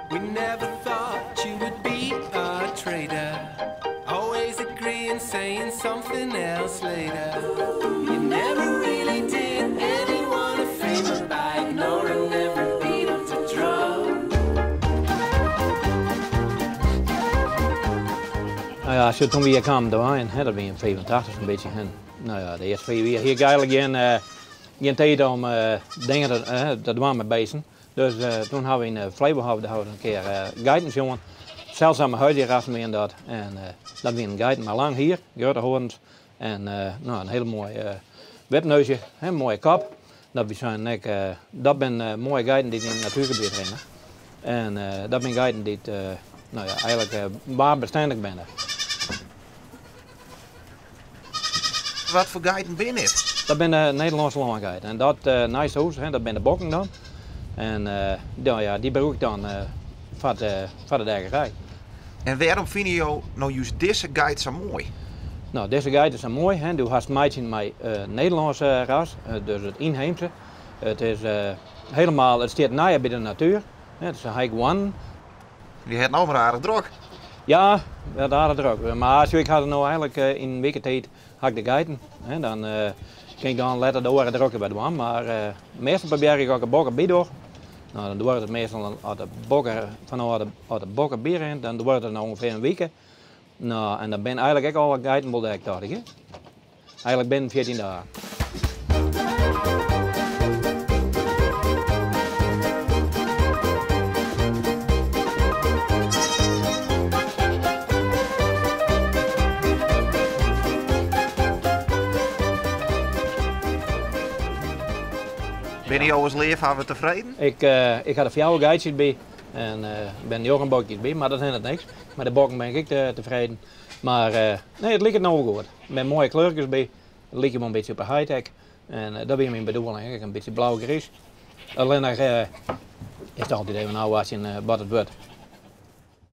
We never thought you would be a traitor. Always agreeing, saying something else later. You never really did anyone a favor by ignoring every beat of the drum. Nou ja, sjoch, toen we hjir kamen te wenjen, hè, dat wie yn 85 sa'n bytsje. En, nou ja, de earste 5 jier hie ik eigenlik gjin tiid om dingen te dwaan mei bisten. Dus toen hawwe we yn de Flevohôf in kear geiten sjoen. Seldsame huisdierassen wiene dat. En dat wiene geiten mei lang hier, grutte hoarns. En nou, in hiele moaie wipneusje, hè, in moaie kop. Dat wy seinen ek, dat binne moaie geiten dy't yn it natuergebiet rinne. En dat binne geiten dy't nou ja, eigenlik waarbestindich binne. Wat foar geiten binne it? Dat binne Nederlânske lângeiten. En dat neist hûs, hè, dat binne de bokken dan. En nou ja, dy brûk ik dan foar de dekkerij. En wêrom fine jo no just dizze geit sa moai? Nou, dizze geit is sa moai. Hè. Do hast meitsjen mei Nederlânske ras, dus it ynheemse. It is helemaal, it stiet neier by de natuer. Hè, it is in heik. Dy hat no mar aardich drok. Ja, dat aardich drok. Mar ik ha no eigenlik yn in wike tiid ha ik de geiten. Hè, dan kin ik dan letter de oare drokte by dwaan. Mar meastal probearje ik ek de bokken by doch. Nou, dan duorret it meastal, as de bokken, fanôf de, as de bokken by rint, dan duorret it ûngefear in wike. Nou, en dan binne eigenlik ek alle geiten wol dekt, tocht ik, hè? Eigenlik binnen 14 dagen. Binne jo as leafhawwer tefreden? Ik ha der fjouwer geitsjes by en bin njoggen bokjes by, mar dat hinderet niks. Mei de bokken bin ik ek tefreden. Mar nee, it liket no wol goed. Der binne moaie kleurkes by. It liket wol in bytsje op de high-tech. En dat wie myn bedoeling, ek in bytsje blau-griis. Allinnich is it altyd even ôfwachtsjen wat it wurdt.